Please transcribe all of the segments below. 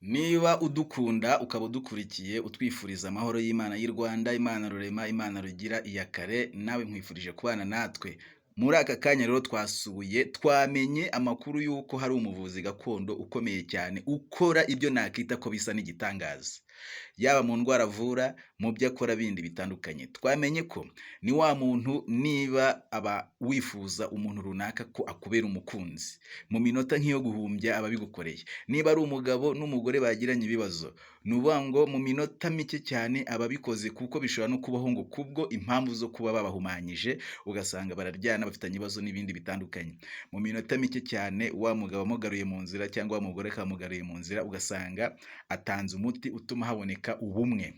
Niba udukunda ukaba udukurikiye utwifuriza amahoro y'Imana y'i Rwanda, Imana Rurema, Imana Rugira iya kare, nawe nkwifurije kubana natwe. Muri aka kanya rero twasuye, twamenye amakuru y'uko hari umuvuzi gakondo ukomeye cyane, ukora ibyo nakita ko bisa n'igitangaza. Yaba mu ndwara avura, mu byo akora bindi bitandukanye. Twamenye ko ni wa muntu niba aba wifuza umuntu runaka ko akubera umukunzi, mu minota nk'iyo guhumbya aba abigukoreye. Niba ari umugabo n'umugore bagiranye ibibazo, ni ukuvuga ngo mu minota mike cyane aba abikoze kuko bishobora no kubaho ngo kubwo impamvu zo kuba babahumanyije, ugasanga bararyana bafitanye ibibazo n'ibindi bitandukanye. Mu minota mike cyane wa mugabo amugaruye mu nzira cyangwa wa mugore akamugaruye mu nzira, ugasanga atanze umuti utuma haboneka ubumwe.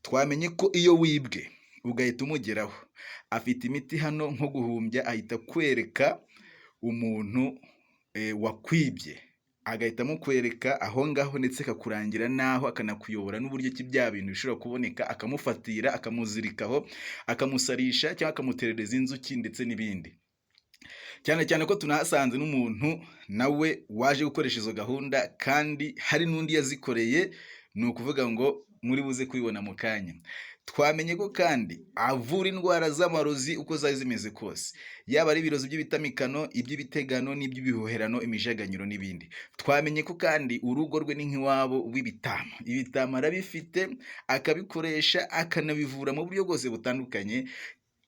Twamenye ko iyo wibwe ugahita umugeraho, afite imiti hano nko guhumbya ahita akwereka umuntu wakwibye, agahita amukwereka aho ngaho ndetse akakurangira n'aho akanakuyobora n'uburyo ki bya bintu bishobora kuboneka, akamufatira, akamuzirikaho, akamusarisha cyangwa akamuterereza inzuki ndetse n'ibindi. Cyane cyane ko tunahasanze n'umuntu nawe waje gukoresha izo gahunda kandi hari n'undi yazikoreye, ni ukuvuga ngo muri buze kubibona mu kanya. Twamenye ko kandi avura indwara z'amarozi uko zari zimeze kose, yaba ari ibirozi by'ibitamikano, iby'ibitegano n'iby'ibihoherano, imijaganyiro n'ibindi. Twamenye ko kandi urugo rwe ni nk'iwabo w'ibitama, ibitama arabifite akabikoresha akanabivura mu buryo bwose butandukanye.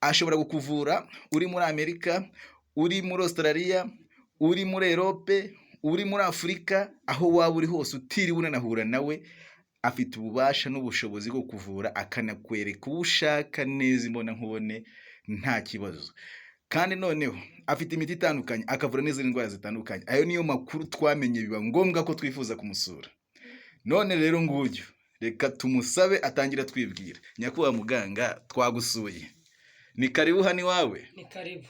Ashobora kukuvura uri muri Amerika, uri muri Australia, uri muri Europe, uri muri Afurika, aho waba uri hose utiriwe unanahura nawe, afite ububasha n'ubushobozi bwo kuvura akanakwereka uwo ushaka neza imbonankubone nta kibazo. Kandi noneho afite imiti itandukanye akavura n'izindi ndwara zitandukanye. Ayo niyo makuru twamenye biba ngombwa ko twifuza kumusura. None rero nguyu reka tumusabe atangire atwibwira. Nyakubahwa muganga, twagusuye, ni karibu hano iwawe. Ni karibu.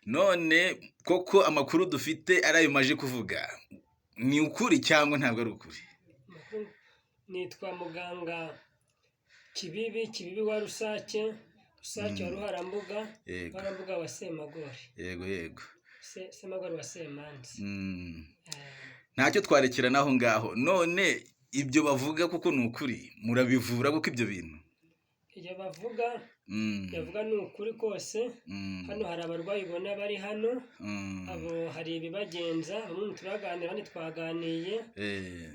None koko amakuru dufite ari ayo maje kuvuga ni ukuri cyangwa ntabwo ari ukuri? Nitwa muganga Kibibi, Kibibi wa Rusake, Rusake wa Ruharambuga, Ruharambuga wa Semagori, yego yego Semagori wa Semanzi. Ntacyo twarekera naho ngaho. None ibyo bavuga kuko ni ukuri, murabivura kuko ibyo bintu? Ibyo bavuga, bavuga ni ukuri kose. Hano hari abarwayi ubona bari hano, abo hari ibibagenza, bamwe turaganira abandi twaganiye.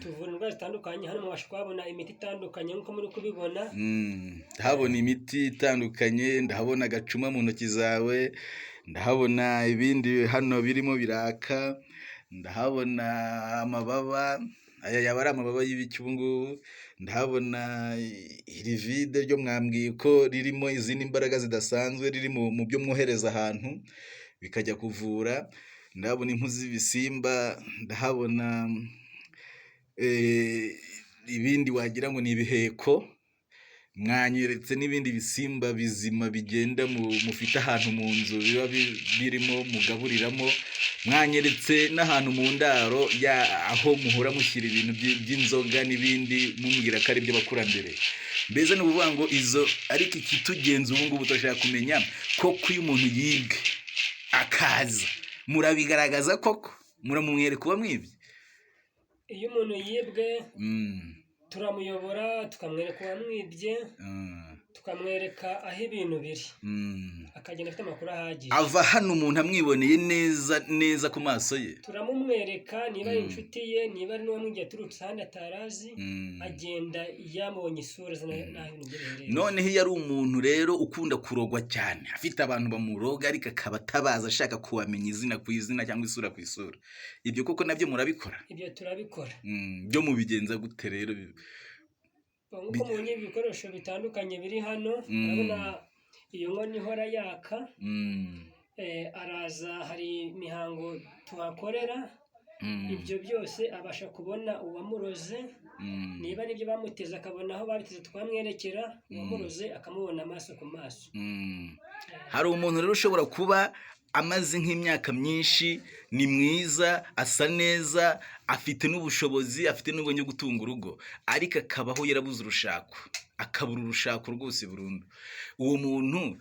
Tuvura indwara zitandukanye, hano mubasha kuhabona imiti itandukanye nk'uko muri kubibona. Ndahabona imiti itandukanye, ndahabona agacuma mu ntoki zawe, ndahabona ibindi hano birimo biraka, ndahabona amababa, aya yaba ari amababa y'ibiki ubu ngubu, ndahabona iri vide ryo mwambwiye ko ririmo izindi mbaraga zidasanzwe, riri mu byo mwohereza ahantu bikajya kuvura, ndahabona impu z'ibisimba, ndahabona ibindi wagira ngo ni ibiheko, mwanyeretse n'ibindi bisimba bizima bigenda mufite ahantu mu nzu biba birimo mugaburiramo, mwanyeretse n'ahantu mu ndaro ya aho muhora mushyira ibintu by'inzoga n'ibindi, mumbwira ko ari iby'abakurambere. Mbese ni ukuvuga ngo izo, ariko ikitugenza ubu ngubu turashaka kumenya koko iyo umuntu yibwe akaza murabigaragaza koko, muramumwereka uwamwibye? Iyo umuntu yibwe turamuyobora tukamwereka uwamwibye, tukamwereka aho ibintu biri, akagenda afite amakuru ahagije. Ava hano umuntu amwiboneye neza neza ku maso ye? Turamumwereka, niba ari inshuti ye, niba ari n'uwamwibye aturutse ahandi atarazi, agenda yamubonye isura azi n'aho ibintu bye biherereye. Noneho iyo ari umuntu rero ukunda kurogwa cyane, afite abantu bamuroga ariko akaba atabaza, ashaka kuwamenya izina ku izina cyangwa isura ku isura, ibyo koko nabyo murabikora? Ibyo turabikora. Byo mubigenza gute rero? Nk'uko mubonye ibikoresho bitandukanye biri hano, urabona iyo nkono ihora yaka, araza hari imihango tuhakorera, ibyo byose abasha kubona uwamuroze, niba ari ibyo bamuteze akabona aho babiteze twamwerekera, uwamuroze akamubona amaso ku maso. Hari umuntu rero ushobora kuba amaze nk'imyaka myinshi, ni mwiza, asa neza, afite n'ubushobozi, afite n'ubwenge bwo gutunga urugo, ariko akabaho yarabuze urushako, akabura urushako rwose burundu. Uwo muntu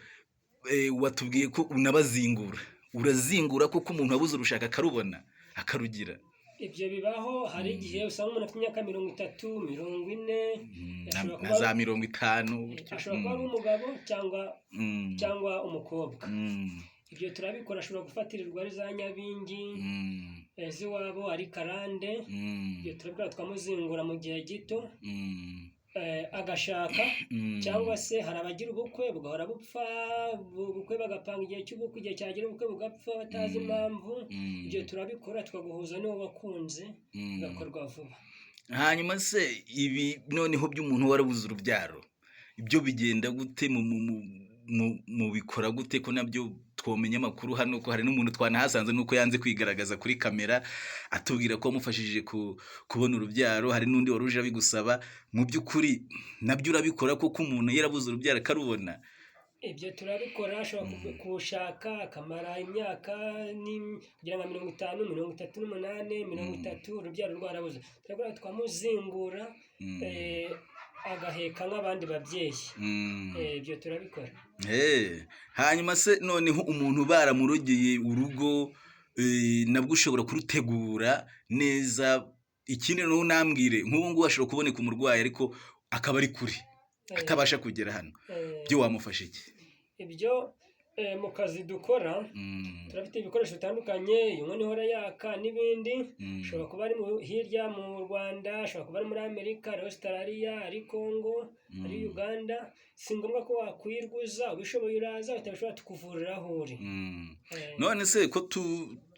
watubwiye ko unabazingura, urazingura koko umuntu wabuze urushako akarubona, akarugira? Ibyo bibaho. Hari igihe usanga umuntu afite imyaka 30, 40, ashobora na kuba za 50 gutyo. Ashobora kuba ari umugabo cyangwa cyangwa umukobwa. Ibyo turabikora. Ashobora gufatirirwa ari za nyabingi z'iwabo, ari karande. Ibyo turabikora, tukamuzingura mu gihe gito, agashaka. Cyangwa se hari abagira ubukwe bugahora bupfa, ubukwe bagapanga igihe cy'ubukwe, igihe cyagera ubukwe bugapfa batazi impamvu. Ibyo turabikora, tukaguhuza n'uwo wakunze, bigakorwa vuba. Hanyuma se ibi noneho by'umuntu warabuze urubyaro, ibyo bigenda gute? Mubikora gute, ko nabyo twomenya amakuru hano, ko hari n'umuntu twanahasanze nuko yanze kwigaragaza kuri kamera, atubwira ko wamufashije kubona urubyaro? Hari n'undi wari uje abigusaba. Mu by'ukuri nabyo urabikora koko, umuntu yarabuze urubyaro akarubona? Ibyo turabikora. Ashobora kuwushaka akamara imyaka kugera nka 50, 38, 30, urubyaro rwarabuze. Turabikora, tukamuzingura, agaheka nk'abandi babyeyi. Ibyo turabikora. Hanyuma se noneho umuntu baramurogeye urugo, nabwo ushobora kurutegura neza? Ikindi noneho unambwire, nk'ubu ngubu ashobora kuboneka umurwayi ariko akaba ari kure, atabasha kugera hano, byo wamufasha iki? Ibyo mu kazi dukora turafite ibikoresho bitandukanye, iyo nkono ihora yaka n'ibindi. Ashobora kuba ari hirya mu Rwanda, ashobora kuba ari muri Amerika, ari Australia, ari Congo, ari Uganda. Si ngombwa ko wakwirguza. Ubishoboye uraza, utabishobora tukuvurira aho uri. None se ko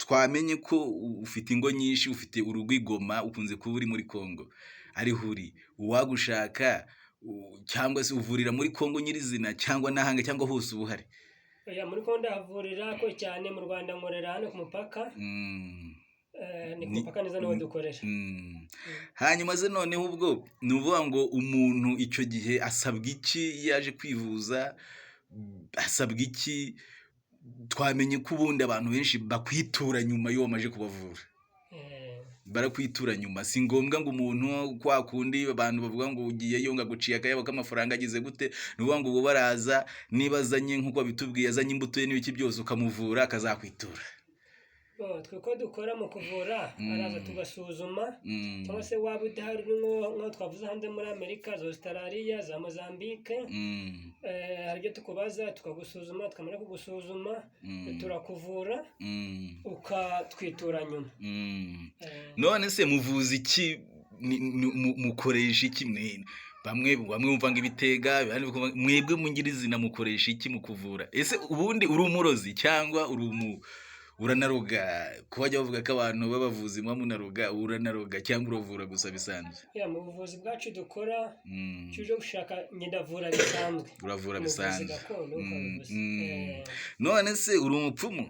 twamenye ko ufite ingo nyinshi, ufite urugo i Goma, ukunze kuba uri muri Congo, ariho uri, uwagushaka cyangwa se uvurira muri Congo nyirizina cyangwa n'ahanga, cyangwa hose uba uhari? Oya, muri Congo ndahavurira ko cyane. Mu Rwanda nkorera hano ku mupaka. Ni ku mupaka neza, niho dukorera. Hanyuma se noneho ubwo ni ukuvuga ngo umuntu icyo gihe asabwa iki iyo yaje kwivuza? Asabwa iki? Twamenye ko ubundi abantu benshi bakwitura nyuma iyo wamaze kubavura. Barakwitura nyuma. Si ngombwa ngo umuntu, kwa kundi abantu bavuga ngo ugiyeyo ngo aguciye akayabo k'amafaranga, agize gute. Ni ukuvuga ngo ubu baraza, niba azanye, nk'uko babitubwiye, azanye imbuto ye n'ibiki byose, ukamuvura akazakwitura. Bo, twe ko dukora mu kuvura, araza tugasuzuma, cyangwa se waba udahari uri nko twavuze hanze muri Amerika, za Australia, za Mozambique, hari ibyo tukubaza, tukagusuzuma. Tukamara kugusuzuma, turakuvura, ukatwitura nyuma. None se muvuza iki? Mukoresha iki? Bamwe bumva ngo ibitega, abandi mwebwe munyirizina mukoresha iki mu kuvura? Ese ubundi uri umurozi cyangwa uri umu uranaroga? Ko bajya bavuga ko abantu b'abavuzi muba munaroga, uranaroga cyangwa uravura gusa bisanzwe? Ya, mu buvuzi bwacu dukora, icyo uje gushaka, njye ndavura bisanzwe. Uravura Umuvuzi bisanzwe. gakondo nk'uko babivuze. None se uri umupfumu?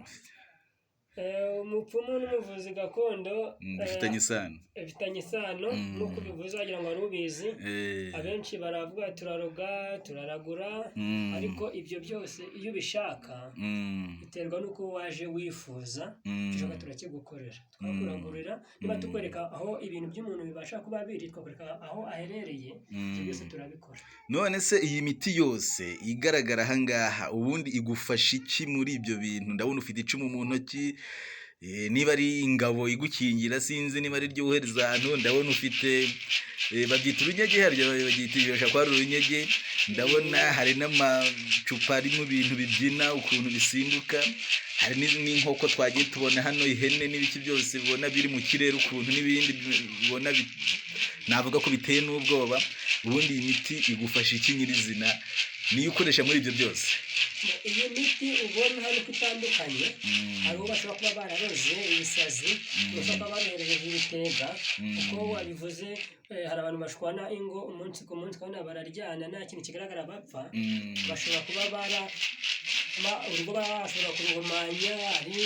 Umupfumu n'umuvuzi gakondo Bifitanye isano. Bifitanye isano. Nk'uko ubivuze wagira ngo wari ubizi. Abenshi baravuga turaroga, turaragura, ariko ibyo byose iyo ubishaka, biterwa n'uko waje wifuza. Icyo ushaka turakigukorera, twakuragurira. Niba tukwereka aho ibintu by'umuntu bibasha kuba biri, twakwereka aho aherereye. Ibyo byose turabikora. None se iyi miti yose igaragara aha ngaha, ubundi igufasha iki muri ibyo bintu? Ndabona ufite icumu mu ntoki, niba ari ingabo igukingira, sinzi niba ari ryo wohereza ahantu. Ndabona ufite, babyita urunyege, harya babyita, bibasha kuba ari urunyege. Ndabona hari n'amacupa arimo ibintu bibyina ukuntu bisimbuka, hari n'inkoko twagiye tubona hano, ihene n'ibiki byose ubona biri mu kirere ukuntu, n'ibindi ubona navuga ko biteye n'ubwoba. Ubundi iyi miti igufasha iki nyirizina, niyo ukoresha muri ibyo byose? Iyi miti ubona hano uko itandukanye, hari uwo bashobora kuba bararoze ibisazi, bashobora kuba barohereje ibitega. Uko wabivuze, hari abantu bashwana ingo umunsi ku munsi, ukabona bararyana nta kintu kigaragara bapfa. Bashobora kuba bara urugo bashobora kuruhumanya, ari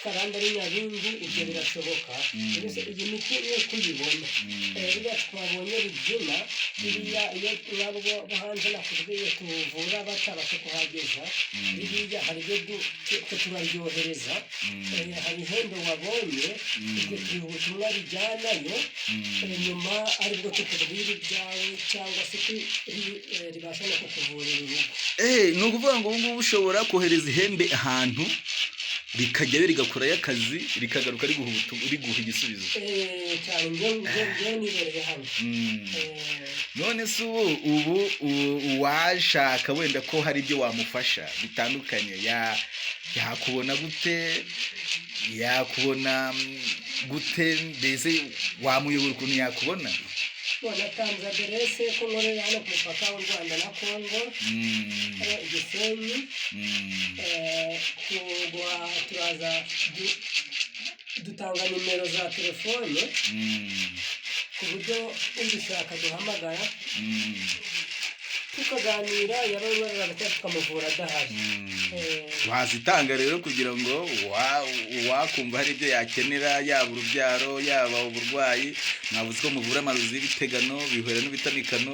karande, ari nyabingi, ibyo birashoboka. Mbese iyi miti iyo kuyibona, biriya twabonye bibyina, biriya iyo nabo bo hanze nakubwiye tuvura batabasha kuhageza, biriya hari ibyo twe turaryohereza. Hari ihembe wabonye, ibyo tubiha ubutumwa bijyanayo, nyuma aribwo tukubwira ibyawe, cyangwa se ribasha no kukuvurira urugo. Ni ukuvuga ngo ubu ngubu ushobora kohereza ihembe ahantu Rikajyayo rigakorayo akazi, rikagaruka riguha igisubizo. Cyane, njyewe nibereye hano. None se ubu uwashaka wenda ko hari ibyo wamufasha bitandukanye, yakubona gute? Yakubona gute? Mbese wamuyobora ukuntu yakubona? Natanze aderese ko nkorera hano ku mupaka w'u Rwanda na Kongo, hano i Gisenyi. Turaza dutanga nimero za telefone ku buryo ubishaka duhamagara, tukaganira, yaba arwaye cyangwa tukamuvura adahari. Wazitanga rero kugira ngo uwakumva hari ibyo yakenera, yaba urubyaro, yaba uburwayi. Mwavuze ko muvura amarozi y'ibitegano, bihwera n'ibitamikano,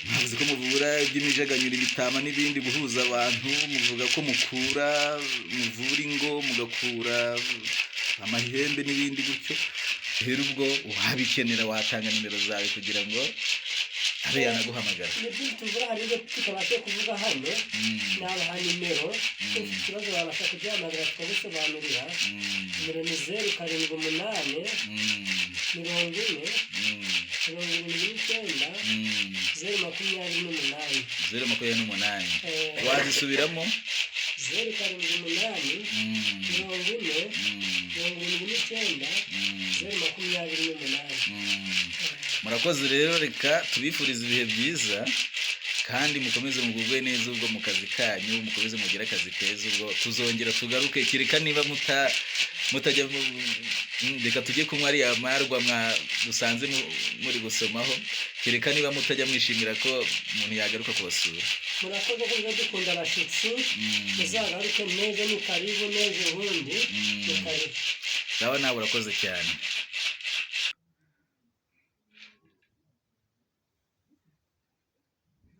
mwavuze ko muvura iby'imijaganyura, ibitama n'ibindi, guhuza abantu, muvuga ko mukura, muvura ingo, mugakura amahembe n'ibindi gutyo. Rero ubwo wabikenera watanga nimero zawe kugira ngo abe yanaguhamagara. Ni byinshi tuvura, hari ibyo tutabasha kuvuga hano. Nabaha nimero, ufite ikibazo babasha kuduhamagara tukagusobanurira. Nimero ni 078 40 79 028. 028. Wazisubiramo? 078 40 79 028. Murakoze rero, reka tubifurize ibihe byiza kandi mukomeze mugubwe neza ubwo mu kazi kanyu, mukomeze mugire akazi keza. Ubwo tuzongera tugaruke, kereka niba mutajya reka tujye kunywa ariya marwa dusanze muri gusomaho, kereka niba mutajya mwishimira ko umuntu yagaruka kubasura. Murakoze ko muba dukunda abashyitsi. Muzagaruke neza, ni karibu, neza ubundi ni karibu. Sawa, nawe urakoze cyane.